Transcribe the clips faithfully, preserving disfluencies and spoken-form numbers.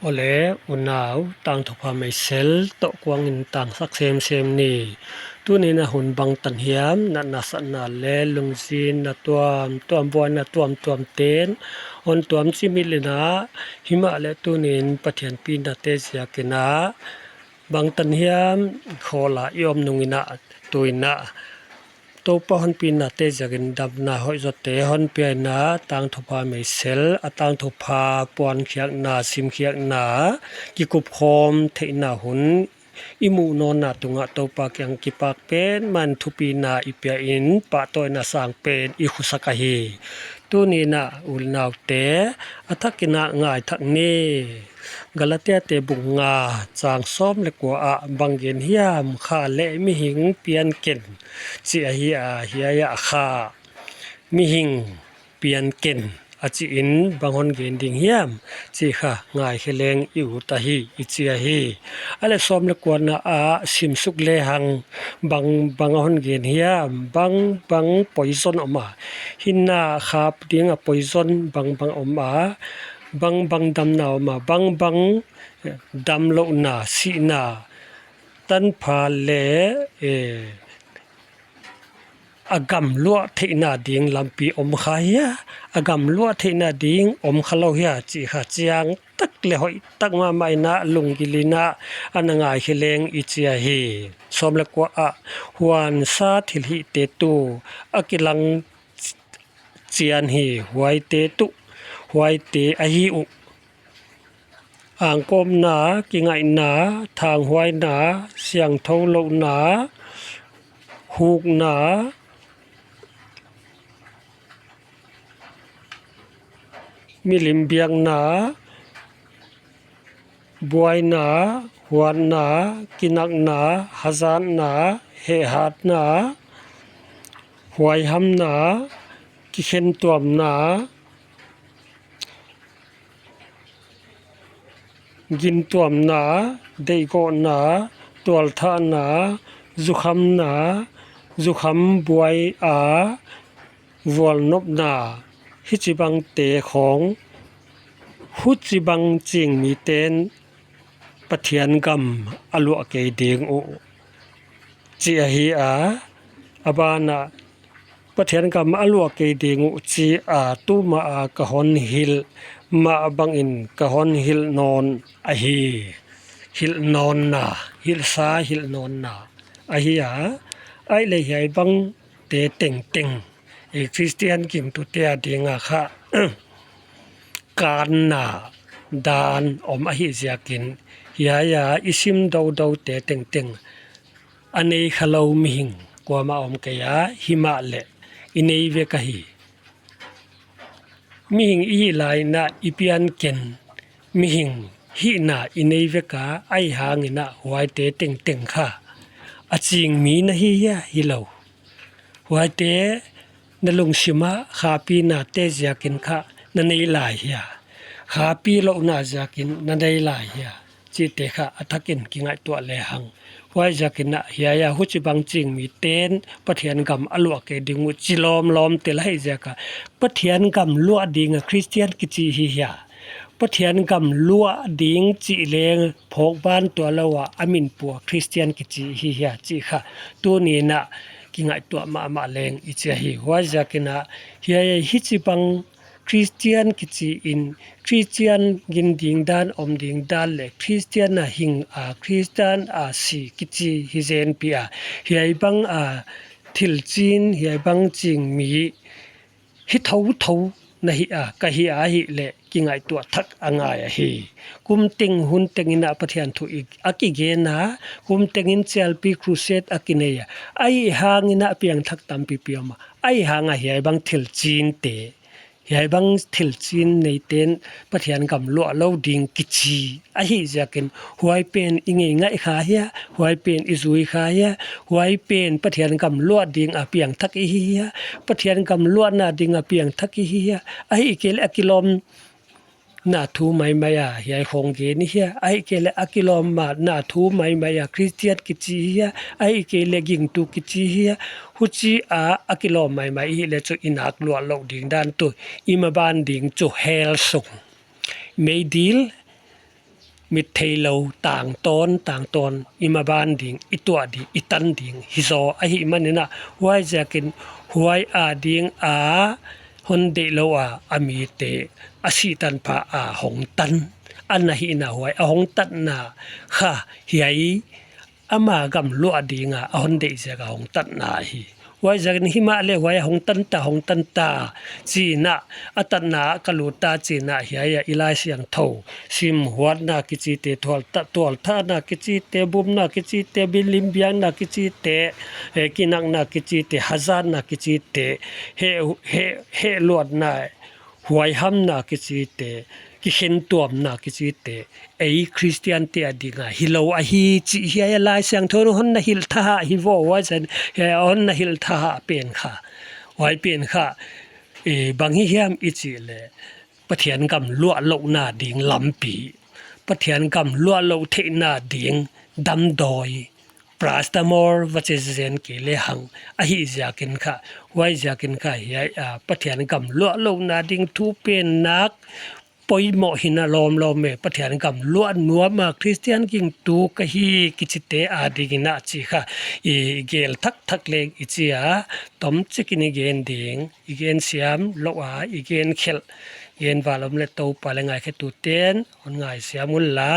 Awle, unau, tangthupha meisel toh kuangin tangsak semsem ni. Tuni'n a hun bangtan hiam, natna satna leh lungzinna tuamtuam, buaina tuamtuam te'n hon tuam chimit lehang, himahleh tuni'n Pathian pinate ziakin a bangtan hiam, khawl a i om nung in a, tuin a Toupa hon pinate ziakin damna hoihzawte hon pia in a, tangthupha meisel, a tangthupha puankhiakna, simkhiakna, kikupkhawm theihna hun i muh nawnna tungah Toupa kiang kipak petmah in thupina i pia in, pahtawina sangpen i khusak ahi. Tuni'n a unaute, a thakin a ngaithak ni. Galatiate bung nga, chang sawm leh kua ah bang gen hiam, kha leh mihing pian ken, chi ahi a, hiai ah kha, mihing pian ken, a chi in bang hon gen ding hiam, chih kha ngaikhe leng i ut ahi, i chi ahi. A leh sawm leh kuana ah simsuk lehang, bangbang a hon gen hiam, bangbang poison om a, hinna khap ding a poison bangbang om a, bangbang damna om a, bangbang, eh, damlouhna, sihna, tanpha leh, eh, a gamluah theihna ding lampi om kha hia, a gamluah theihna ding om kha lou hia, chih kha chiang tak leh hoihtak mahmah in a lunggil in a, ana ngaikhe leng i chi ahi. Sawm leh kua ah, huan sa thilhihte tuh a kilang chian hi, huaite tuh, huaite ahi uh. Angkawmna, kingaihna, thanghuaina, siangthou louhna, hukna, milim biakna, buaina, huatna, kinakna, hazatna, hehhatna, huaihamna, kikhentuamna, gintuamna, deihgawhna, tualthahna, zukhamna, zukham buai a vualnopna, hichibangte khawng, huchibang ching mite'n Pathian gam a luah kei ding uh, chi ahi a, a ban ah Pathian gam a luah kei ding uh chi a, tuma a ka hon hilh mah bangin ka hon hilh nawn ahi. Hilh nawnna, hilhsa hilh nawnna ahi a, ahihleh hiai bangte tengteng, eh, Christian gingtute a ding a kha, kanna dan om ahih ziakin, hiai a i sim dodou te tengteng a nei kha lou mihing kuamah om kei a, himahleh i nei vek ahi. Mihing i hih lai in a i pian ken, mihing hihna i nei vek a, ahihhang in a huaite tengteng kha a ching mi na hi hia, hilou? Huaite na lungsim a khapinate ziakin kha na nei lai hia? Khapi louhna ziakin na nei lai hia? Chihte kha a thakin kingaihtuah lehang. Huaiziakin a hiai a huchibang ching mite'n Pathian gam a luah kei ding uh chi lawmlawm tel ahih ziak a, Pathian gam luah ding a Christian kichi hi hia? Pathian gam luah ding chih leng phawk ban tuah lou a, a min pua Christian kichi hi hia, chih kha tuni'n a kingaihtuah mahmah leng i chi ahi. Huaiziakin a hiai hichibang Christian kichi in, Christian gin ding dan, om ding dan leh Christian a hing a, Christian a si kichi hi zenpi a, hiai bang a thil chin, hiai bang ching mi hi thouthou na hi a, ka hi a, ahihleh kingaihtuah thak a ngai ahi. Kum teng hun teng in a Pathian thu i, a kigen a, kum teng in chialpi crusade a kinei a, ahihhang in a piangthak tampipi om a, ahihhang a hiai bang thil chinte, hiai bang thil chin neite'n Pathian gam luah lou ding kichi ahih ziakin, huai pen i ngei ngaih kha hia, huai pen i zui kha hia, huai pen Pathian gam luah ding a piangthak i hi hia, Pathian gam luahna ding a piangthak i hi hia, ahihkeileh a kilawmna thu maimai a hiai khawng gen i hia, ahihkeileh a kilawmna thu maimai a Christian kichi hia, ahihkeileh gingtu kichi hia, huchi a a kilawm maimai i hih leh chu i nak luah lou ding dan tuh, i maban ding chu hell sung. Meidil, mit theilou tangtawn, tangtawn, i maban ding, i tuah ding, i tan ding, hi zaw ahihmanin a, huaiziakin huai ading a hon deihlou a, a mite, a sih tanpha a hong tan, ana hihna huai, a hong tanna kha hiai, ama gam luah ding a, a hon deih ziak a hong tanna hi. Huaiziakin himahleh huai a hong tan ta, hong tan ta, chiin a, a tanna ka lut ta chiin a hiai a i Laisiangthou sim huatna kichite, tual ta, tualthahna kichite, bumna kichite, milim biakna kichite, eh, kinakna kichite, hazatna kichite, heh, heh, hehluatna, huaihamna kichite, kikhentuamna kichite, ei Christian te ading a hilou ahi chih hiai a Laisiangthou in hon na hilh thaha hi vo, huaiziakin, eh, hon na hilh thaha pen kha. Huai pen kha, eh, bang hi hiam i chih leh, Pathian gam luah louhna ding lampi, Pathian gam luah louh theihna ding damdawi, paracetamol va che zenzen kei lehang, ahihziakin kha, huaiziakin kha hiai, ah, Pathian gam luah louhna ding thupen nak, poimoh hi na lawmlawm e, Pathian gam luah nuam a Christian gingtu ka hi kichite adingin a chih kha, i gel thakthak leng i chi a, tomchikin i gen ding, i gen siam lou a, i gen khelh, gen val om leh Toupa leh ngaikhetute'n hon ngaisiam unla,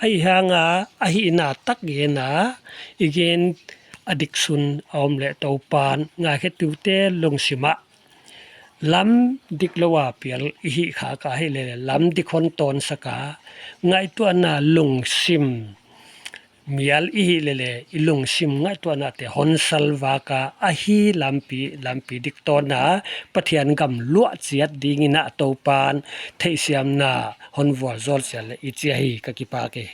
ahihhang a, ahihna tak gen a, i gen a dik sun a om leh Toupa'n ngaikhetute lungsim ah lam diklou a pial i hih khak a hileh leh, lam dik hon tawnsak a, ngaihtuahna lungsim mial i hih leh leh, i lungsim ngaihtuahnate hon salvak a, ahi lampi, lampi dik tawn a, Pathian gam luah chiat dingin a Toupa'n theihsiamna hon vualzawl chiat leh i chi ahi, ka kipak e.